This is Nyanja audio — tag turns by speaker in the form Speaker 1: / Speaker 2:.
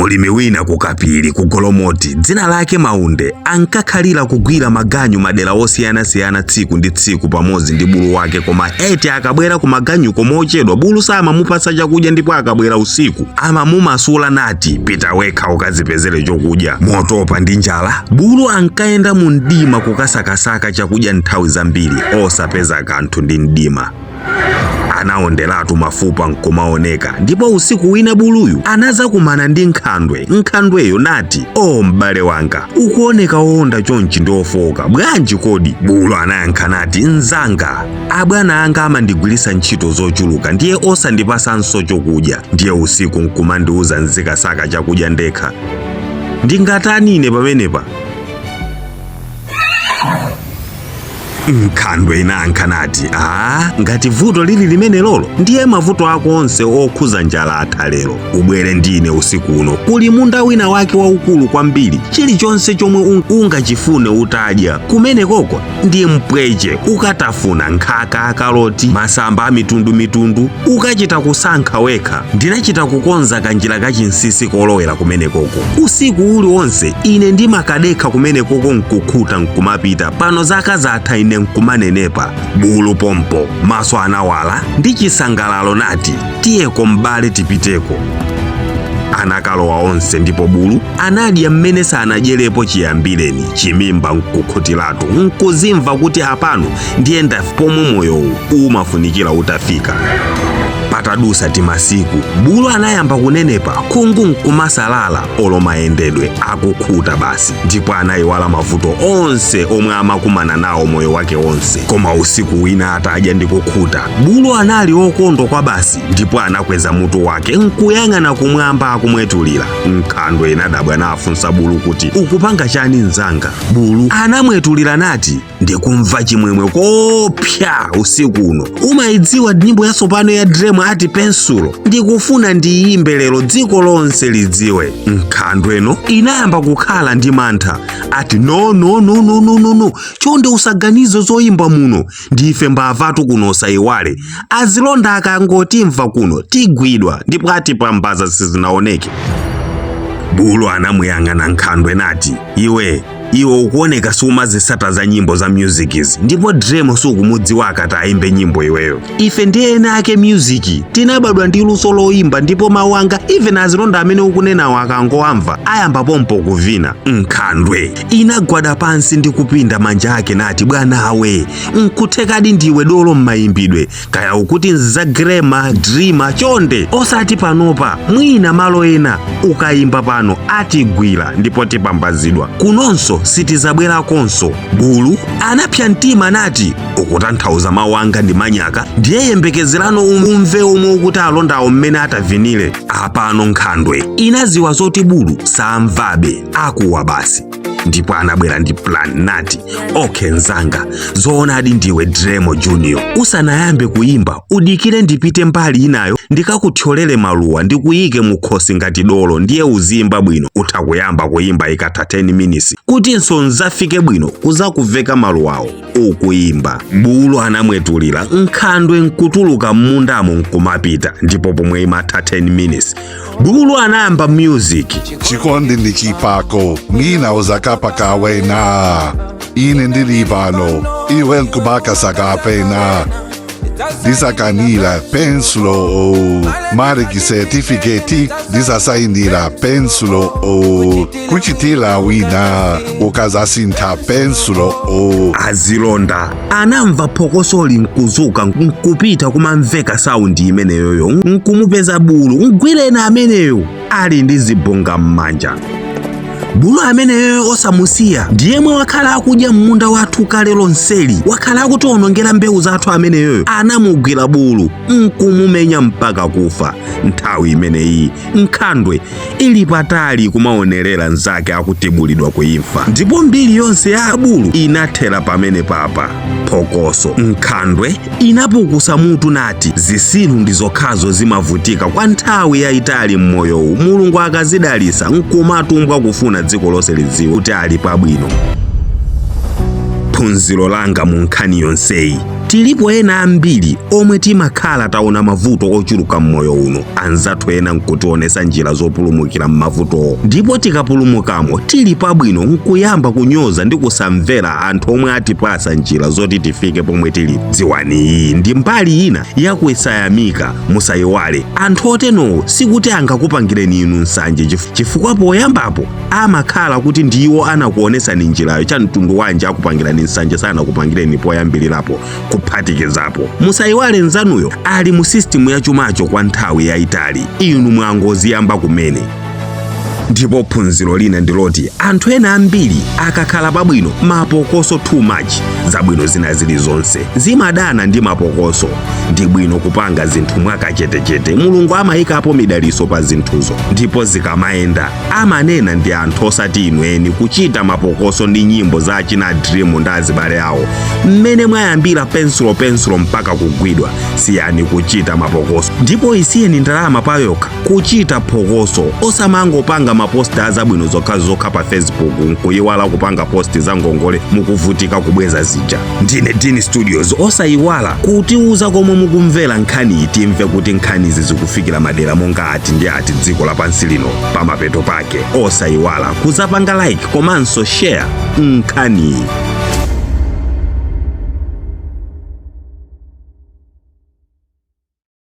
Speaker 1: Mulimi wina ku Kapiri ku Golomoti, dzina lake Maunde, ankakhalira kugwira maganyu madera osiyanasiyana tsiku ndi tsiku pamodzi ndi bulu wake. Koma eti akabwera ku maganyuko mochedwa, bulu samamupatsa chakudya, ndipo akabwera usiku amamumasula nati, "Pita wekha ukazipezere chokudya." Motopa ndi njala, bulu ankayenda mu mdima kukasakasaka chakudya, nthawi zambiri osapeza kanthu ndi mdima. Anaonderatu mafupa nkumaoneka. Ndipo usiku wina buluyu anazakumana ndi nkhandwe. Nkhandweyo nati, "O m'bale wanga, ukuoneka wowonda chonchi ndi ofowoka bwanji kodi?" Bulu anayankha nati, "Mzanga, abwana anga amandigwiritsa ntchito zochuluka, ndiye osandipasanso chokudya, ndiye usiku nkumandiuza nzikasaka chakudya ndekha. Ndingatani ine pamenepa?" Nkhandwe inayankha nati, "Aa, ngati vuto lili limene lolo, ndiye mavuto ako onse okhuza njala atha lero. Ubwere ndine usiku uno, kuli munda wina wake waukulu kwambiri, chilichonse chomwe ungachifune utadya kumene koko ndi mpweche. Ukatafuna nkhaka, karoti, masamba a mitundumitundu, ukachita kusankha wekha. Ndinachita kukonza kanjira kachinsisi kolowera kumene koko. Usiku uliwonse ine ndimakadekha kumene koko nkukhuta nkumapita. Pano zaka zatha, ine nkumanenepa." Bulu pompo maso anawala ndi chisangalalo nati, "Tiyeko m'bale, tipiteko." Anakalowa onse, ndipo bulu anadya mmene sanadyerepo chiyambireni, chimimba nkukhutiratu, nkuzimva kuti apano ndiye ndafika pomwe moyowu umafunikira utafika. Patadusa timasiku, bulu anayamba kunenepa, khungu nkumasalala, olo mayendedwe akukhuta basi, ndipo anayiwala mavuto onse omwe amakumana nawo moyo wake wonse. Koma usiku wina atadya ndi kukhuta, bulu anali okondwa kwa basi, ndipo anakweza mutu wake nkuyang'ana kumwamba akumwetulira. Nkhandwe inadabwa nafunsa bulu kuti, "Ukupanga chani mzanga?" Bulu anamwetulira nati, "Ndikumva chimwemwe kopsa usiku uno. Umayidziwa nyimbo yatsopano ya Driemo ati Pensulo? Ndikufuna ndiyimbe lero, dziko lonse lidziwe." Nkhandweno inayamba kukhala ndi mantha, ati, "No, no, no, no, no, no, no, chonde usaganize zoyimba muno. Ndife mbavatu kuno, usayiwale. Azilonda akangotimva kuno tigwidwa ndipo atipambaza sizinaoneke." Bulu anamuyang'ana nkhandwe nati, "Iwe, iwe ukuoneka sumazisata za nyimbo za music izi, ndipo Driemo sukumudziwa akati ayimbe nyimbo iweyo. Ife ndi ena ake music tinabadwa ndi luso loyimba, ndipo mawu anga even azilonda amene ukunenawo akangowamva ayamba pompo kuvina." Nkhandwe inagwada pansi ndi kupinda manja ake nati, "Bwanawe, nkuthekadi ndiwe dolo m'mayimbidwe. Kaya ukuti nzagrema dreamer, chonde osati panopa, mwina malo ena. Ukayimba pano atigwira ndipo tipambazidwa, kunonso sitizabwerakonso." Bulu anapsa mtima nati, "Ukutanthauza mawu anga ndi manyaka? Ndiye yembekezerano umve omwe ukuti alondawo mmene atavinire." Apano nkhandwe inaziwa zoti bulu samvabe, akuwa basi, ndipo anabwera ndi plan nati, "Okay nzanga, zoonadi ndiwe Driemo Junior. Usanayambe kuyimba udikire ndipite mbali inayo ndikakuthyolere maluwa ndikuyike mukhosi ngati dolo, ndiye uziyimba bwino. Utha kuyamba kuyimba ikatha 10 minutes, kutinso nzafike bwino kuzakuveka maluwawo ukuyimba." Bulu anamwetulira, nkhandwe nkutuluka m'mundamo nkumapita, ndipo pomwe imatha 10 minutes, bulu anayamba music.
Speaker 2: Chikondi ndi chipako, mwina uzakapaka wena, ine ndili pano, iwe nkubakasaka pena, ndisakanira pensulo o mariki certificate, ndisasayinira pensulo o kuchitira wina ukazasintha pensulo o.
Speaker 1: Azilonda anamva phokosoli nkuzuka nkupita kumamveka sound imeneyoyo, nkumupeza bulu. "Mgwireni ameneyo, ali ndi zibonga m'manja. Bulu ameneyoyo osamusiya, ndiyemwe wakhala akudya m'munda wathu kale lonseli, wakhala akutiwonongera mbewu zathu ameneyoyo." Anamugwira bulu nkumumenya mpaka kufa. Nthawi imeneyi nkhandwe ili patali kumaonerera mnzake akutibulidwa kuimfa, ndipo mbiri yonse ya abulu inathera pamene papa phokoso. Nkhandwe inapukusa mutu nati, "Zisilu ndi zokhazo zimavutika kwa nthawi yayitali m'moyowu, Mulungu akazidalisa nkumatumbwa kufuna dziko lonse lidziwe kuti ali pabwino." Phunziro langa mu nkhani yonseyi. Tilipo ena ambiri omwe timakhala taona mavuto ochuluka m'moyo uno, anzathu ena nkutionesa njira zopulumukira m'mavutowo, ndipo tikapulumukamo tili pabwino nkuyamba kunyoza ndi kusamvera anthu omwe atipasa njira zoti tifike pomwe tili. Dziwani, iyi ndi mbali ina yakusayamika. Musayiwale, anthu otenowo sikuti angakupangireni inu nsanje, chifukwa poyambapo amakhala kuti ndiwo anakuonesani njirayo. Cha mtundu wanji akupangirani nsanje sanakupangireni poyambirirapo? Kuphatikizapo, musayiwale, nzanuyo ali mu system ya chumacho kwa nthawi yayitali, inu mwangoziyamba kumene. Ndipo phunziro lina ndiloti anthu ena ambiri akakhala pabwino, mapokoso too much. Zabwino zina zilizonse zimadana ndi mapokoso. Ndi bwino kupanga zinthu mwakachetechete. Mulungu amayikapo midaliso pa zinthuzo, ndipo zikamayenda amanena ndi anthu, osati inu eni kuchita mapokoso ndi nyimbo za achina Dream ndi azibale awo. Mmene mwayambira pensulo pensulo mpaka kugwidwa, siyani kuchita mapokoso ndipo isiyeni ndalama payokha kuchita phokoso. Osamangopanga ma post azabwino zokhazokha pa Facebook nkuyiwala kupanga post za ngongole mukuvutika kubweza zija. Ndine Dini Studios. Osayiwala kutiuza komwe mukumvera nkhaniyi, timve kuti nkhanizi zikufikira madera monga ati ndi ati dziko lapansi lino. Pamapeto pake, osayiwala kuzapanga like komanso share nkhaniyi.